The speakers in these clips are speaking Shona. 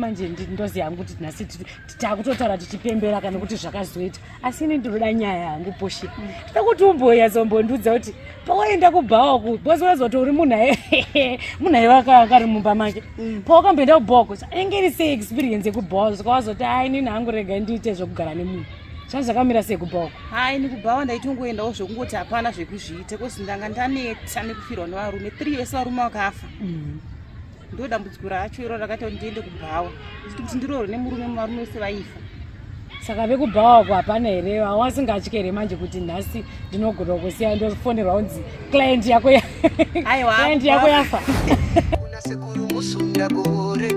Manje ndoziva hangu kuti nhasi takutotaura tichipembera kana kuti zvakazoita, asi ini ndinoda nyaya yangu, Poshe. Toda kuti umboyazombondiudza kuti pawaenda kubhawa ku, because unoziva kuti uri munhu aiva akari mumba make. Pawakamboenda kubhawa ku, inge iri sei experience yekubhawa? Svika wazoti, "Ai, inini hangu rega ndiite zvekugara nemunhu." Zvanga zvakamira sei kubhawa ku? Hai, nikubhawa ndaitongoendawo zvekungoti hapana zvekuzviita, 'cause ndanga ndaneta nekufirwa nevarume three, vese varume vakafa. Ndo dambudziko racho iro rakaita kuti ndiende kubhawa, chiti kuti ndiroorwe nemurume, varume vese vaifa. Saka vekubhawa ku hapana here wawasingatyi here manje kuti nhasi ndinogona kusiya ndofonerwa kunzi client yako Aiwa, client yako yafa? Kuna Sekuru Musunda Gore,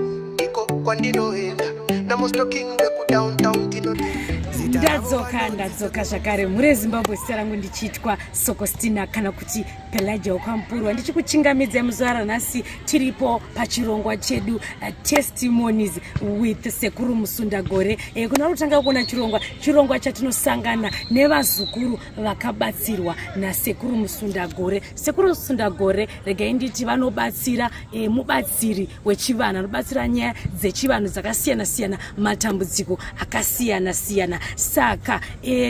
iko kwandinoenda namostoking vekudowntown tinoti. Ndadzoka, ndadzoka zvakare, mhuri yeZimbabwe. Zita rangu ndichiitwa Sokostina kana kuti Pelagia Kwampurwa, ndichikuchingamidzai muzuva ranhasi. Tiripo pachirongwa chedu Testimonies with Sekuru Musundagore. Kuna kutanga kuona chirongwa chatinosangana nevazukuru vakabatsirwa naSekuru Musundagore. Sekuru Musundagore, regai nditi vanobatsira, mubatsiri wechivanhu anobatsira nyaya dzechivanhu dzakasiyana-siyana, matambudziko akasiyana-siyana. Saka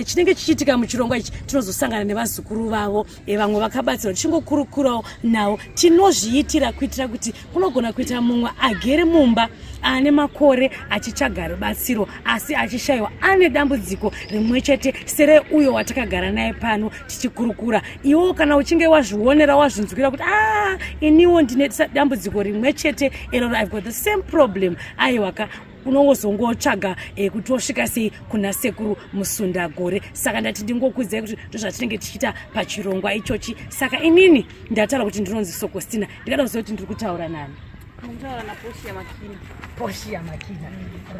chinenge chichiitika muchirongwa ichi, tinozosangana nevazukuru vavo, vamwe vakabatsirwa, tichingokurukurawo navo. Tinozviitira kuitira kuti kunogona kuita mumwe agere mumba ane makore achitsvaga rubatsiro asi achishayiwa, ane dambudziko rimwe chete sereuyo watakagara naye pano tichikurukura. Iwewo kana uchinge wazvionera, wazvinzwira kuti a iniwo ndine dambudziko rimwe chete iroro, I've got the same problem, aiwaka, unongozongotsvaga kuti wosvika sei kuna Sekuru Musundagore. Saka ndati ndingokudzai kuti ndozvatinenge tichiita pachirongwa ichochi. Saka inini ndataura kuti ndinonzi Sokostina. Ndikada kuziva kuti ndiri kutaura nani? Mutaura naPoshia Makina. Poshia Makina,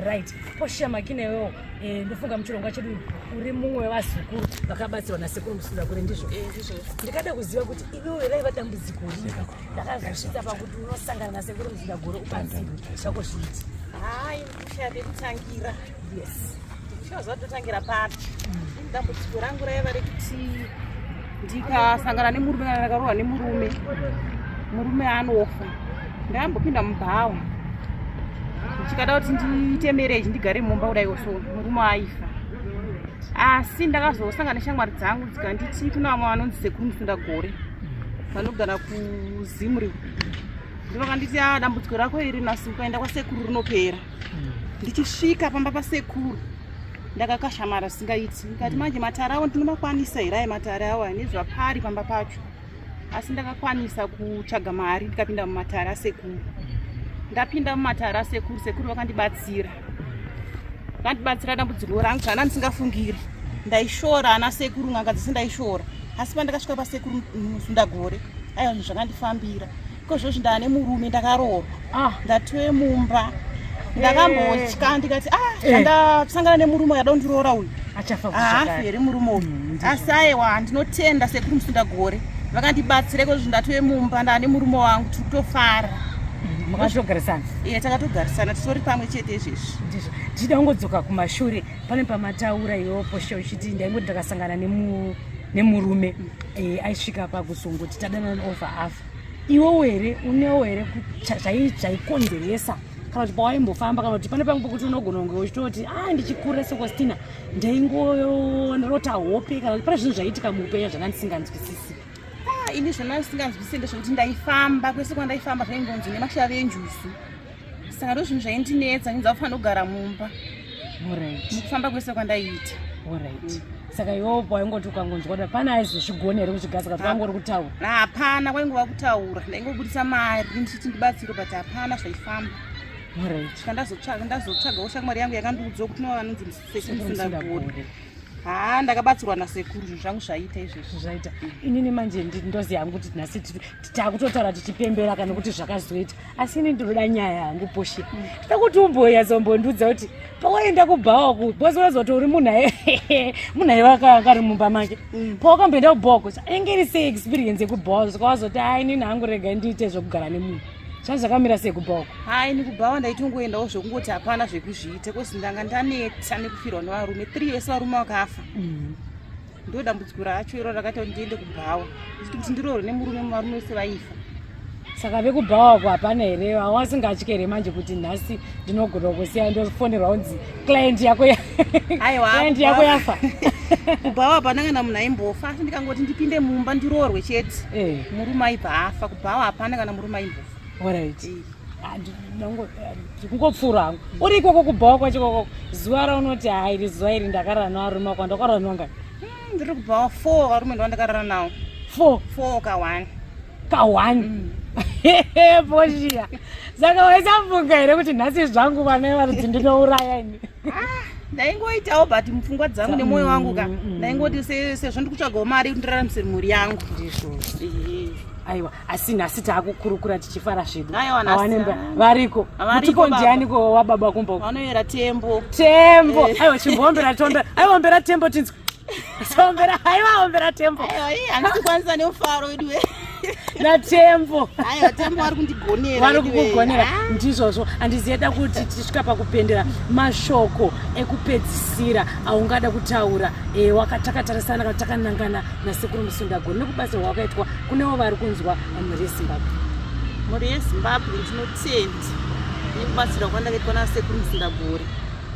right. Poshia Makina, iwewo ndofunga muchirongwa chedu uri mumwe wevazukuru vakabatsirwa naSekuru Musundagore, ndizvo? Ndizvo. Ndikada kuziva kuti iwewe raiva dambudziko ripi ndakazosvitsa pakuti unosangana naSekuru Musundagore ubatsirwe zvako zviiti? Hai, ndikushaya pekutangira. Ndikushaya zuva totangira papi. Dambudziko rangu raiva rekuti ndikasangana nemurume kana ndakarohwa nemurume, murume anofa. Ndakambopinda mubhawa ndichikada kuti ndiite marriage, ndigare mumba kudaiwo, so murume aifa. Asi ndakazosangana neshamwari dzangu, dzikanditi kuna vamwe vanonzi Sekuru Musundagore vanogara kuZimri. Ndovakanditi, "A, dambudziko rako iri nasi ukaenda kwasekuru rinopera." Ndichisvika pamba pasekuru ndakakashamara zvisingaiti. Ndikati, "Manje matare avo ndinomakwanisa here? Aya matare awo nezvapari pamba pacho?" Asi ndakakwanisa kutsvaga mari, ndikapinda mumatare asekuru. Ndapinda mumatare asekuru, sekuru vakandibatsira, vakandibatsira dambudziko rangu zvana ndisingafungiri. Ndaishora ana sekuru, n'anga dzese ndaishora, asi pandakasvika paSekuru Musundagore, aiwa, zvinhu zvakandifambira. Ikozvozvi ndaane murume, ndakaroorwa. Ndatove mumba. Ndakambotya, ndikati, "Ah, zvandasangana nemurume uyada kundiroora uyu, Achafa haafi here murume uyu?" Asi aiwa, ndinotenda Sekuru Musundagore, vakandibatsira. Ikozvo ndatove mumba, ndaane murume wangu, tiri kutofara. Makatogarisana? Iye, takatogarisana, titori pamwe chete izvezvi. Ndizvo. Ndichida kungodzoka kumashure, pane pamataura iwewo Poshe uchiti, "Ndaingoti ndakasangana nemurume aisvika pakuzongoti tadanana over afa." Iwewo here, unewo here zvaikonzeresa kana kuti pawaimbofamba, kana kuti pane pamwe pokuti unogona kunge uchitoti, "A, ndichikura Sokostina ndaingorota hope," kana kuti pane zvinhu zvaiitika muupenyu zvanga ndisinganzwisisi? Ah, ini zvona ndisinganzwisisi ndezvekuti ndaifamba kwese kwandaifamba zvaingonzi nemashave enjuzu. Saka ndo zvinhu zvaindinetsa, ndinza kufanira kugara mumba mukufamba kwese kwandaiita. Alright, saka iwewo pawaingoti ukangonzwa kuti pane aizozvigona here kuzvigadzira, kuti wangori kutaura? Hapana, kwaingova kutaura. Ndaingobudisa mari ndichiti ndibatsiro, but hapana zvaifamba. Saka ndazotsvagawo shamwari yangu yakandiudzawo kuti nova vanonzi Sekuru Musundagore. Haa, ndakabatsirwa nasekuru, zvinhu zvangu zvaita izvezvi. Zvaita. Inini manje ndoziva hangu kuti nhasi takutotaura tichipembera kana kuti zvakazoita, asi ini ndinoda nyaya yangu, Poshe. Toda kuti umboyazombondiudza kuti pawaenda kubhawa ku, because unoziva kuti uri munhu aiva akari mumba make. Pawakamboenda kubhawa ku, inge iri sei experience yekubhawa? Svika wazoti, "Ai, inini hangu rega ndiite zvekugara nemunhu." Zvanga zvakamira sei kubhawa ku? Hai, nikubhawa ndaitongoendawo zvekungoti hapana zvekuzviita, 'cause ndanga ndaneta nekufirwa nevarume three, vese varume vakafa. Ndo dambudziko racho iro rakaita kuti ndiende kubhawa, chiti kuti ndiroorwe nemurume, varume vese vaifa. Saka vekubhawa hapana here wasingatyi here manje kuti nhasi ndinogona kusiya ndofonerwa kunzi client yako Aiwa, client yako yafa? Kubhawa hapana kana munhu aimbofa, asi ndikangoti ndipinde mumba ndiroorwe chete, murume aibva afa. Kubhawa hapana kana murume aimbofa. Alright. Ndikungopfuura hangu. Uri ikoko kubhawa kwacho ikoko, zuva raunoti, "Hai, iri zuva iri ndakarara nevarume wako," ndakarara nevangani? Ndiri kubhawa four varume ndovandakarara nawo. Four? Four ka1. Ka1, Poshiya. Saka waisafunga here kuti nhasi zvangu vana varidzi ndinouraya ini? Ndaingoitawo, but mupfungwa dzangu nemwoyo wangu ka, ndaingoti sezvo ndikutsvagawo mari kuti ndiraramisire mhuri yangu. Ndizvozvo. Aiwa, asi nhasi taakukurukura tichifara zvedu. Aiwa, nhasi- Awanemba variko. Variko, Mutupo baba. ndianiko wababa kumba uko? Vanoyera Tembo. Tembo. Aiwa, chimbombera tombe. Aiwa, ombera Tembo tinzwe. Ombera, aiwa, ombera Tembo. Aiwa, ii, handisi kukwanisa nemufaro wedu we. Natembo. Aiwa, Tembo vari kundigonera. Vari Wedu we. kukugonera. Ah. Ndizvozvo. Handiziyeda kuti tisvika pakupendera, mashoko ekupedzisira aungada kutaura takatarisana kana takanangana naSekuru Musundagore nekubatsirwa kwakaitwa kunewo vari kunzwa, mhuri yeZimbabwe. Mhuri yeZimbabwe, ndinotenda nekubatsirwa kwandakaitwa naSekuru Musundagore.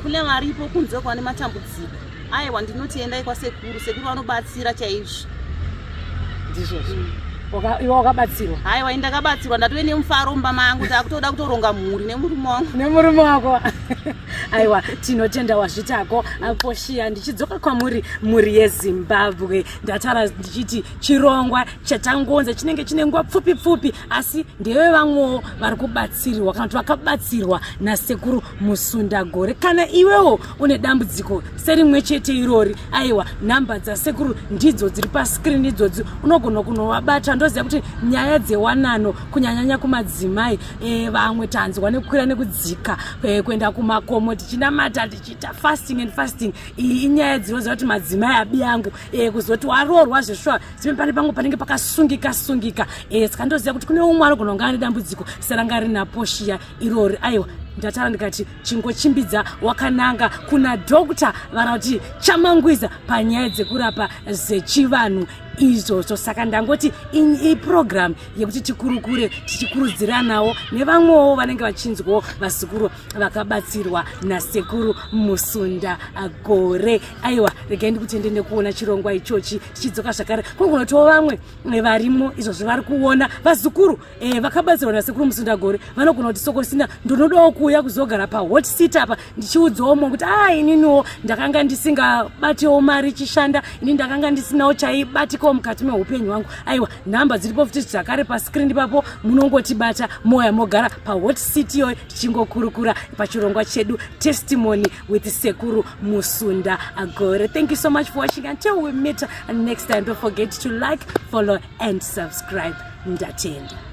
Kune varipo kunze kwane matambudziko, aiwa, ndinoti endai kwasekuru. Sekuru vanobatsira chaizvo. Ndizvozvo. Iwe wakabatsirwa? Aiwa, indakabatsirwa, ndatove nemufaro mumba mangu, takutoda kutoronga mhuri nemurume wangu. Nemurume wako. Aiwa, tinotenda wazvitako, Poshiya. Ndichidzoka kwamuri, mhuri yeZimbabwe, ndataura ndichiti chirongwa chatangonza chinenge chine nguva pfupi pfupi, asi ndeve vamwewo vari kubatsirwa kana kuti vakabatsirwa naSekuru Musundagore. Kana iwewo une dambudziko serimwe chete irori, aiwa, nhamba dzasekuru ndidzo dziri paskirini idzodzi, unogona kunovabata. Ndoziva kuti nyaya dzewanano, kunyanyanya kumadzimai, vamwe tanzwa nekukwira nekudzika, kuenda kumakomo tichinamata, tichiita fasting and fasting. Iyi inyaya dzinoziva kuti madzimai abi yangu, kuzoti waroorwa zveshuwa zive pane pamwe panenge pakasungika sungika. Saka ndoziva kuti kune umwe anogona kunge ane dambudziko seranga rina Poshiya irori. Aiwa, ndataura ndikati chingochimbidza wakananga kuna Doctor vana kuti Chamangwiza panyaya dzekurapa zechivanhu izvozvo. Saka ndangoti iprogram yekuti tikurukure tichikurudziranawo nevamwewo vanenge vachinzwawo vazukuru vakabatsirwa naSekuru Musunda Gore. Aiwa, regai ndikutende nekuona chirongwa ichochi. Tichidzoka zvakare, kunogonotiwo vamwe varimo izvozvo vari kuona vazukuru vakabatsirwa naSekuru Musunda Gore, vanogona kuti, "Sokosina, ndinodawo kuuya kuzogara pahot seat apa ndichiudzawo mumwe kuti a ininiwo ndakanga ndisingabatiwo mari ichishanda, ini ndakanga ndisinawo chaibatikawo mukati meupenyu hwangu." Aiwa, nhamba dziripo futi zvakare paskrini ipapo, munongotibata moya mogara pahot seat iyoyo tichingokurukura pachirongwa chedu Testimony with Sekuru Musunda Gore. Thank you so much for watching. Until we meet next time, don't forget to like, follow and subscribe. Ndatenda.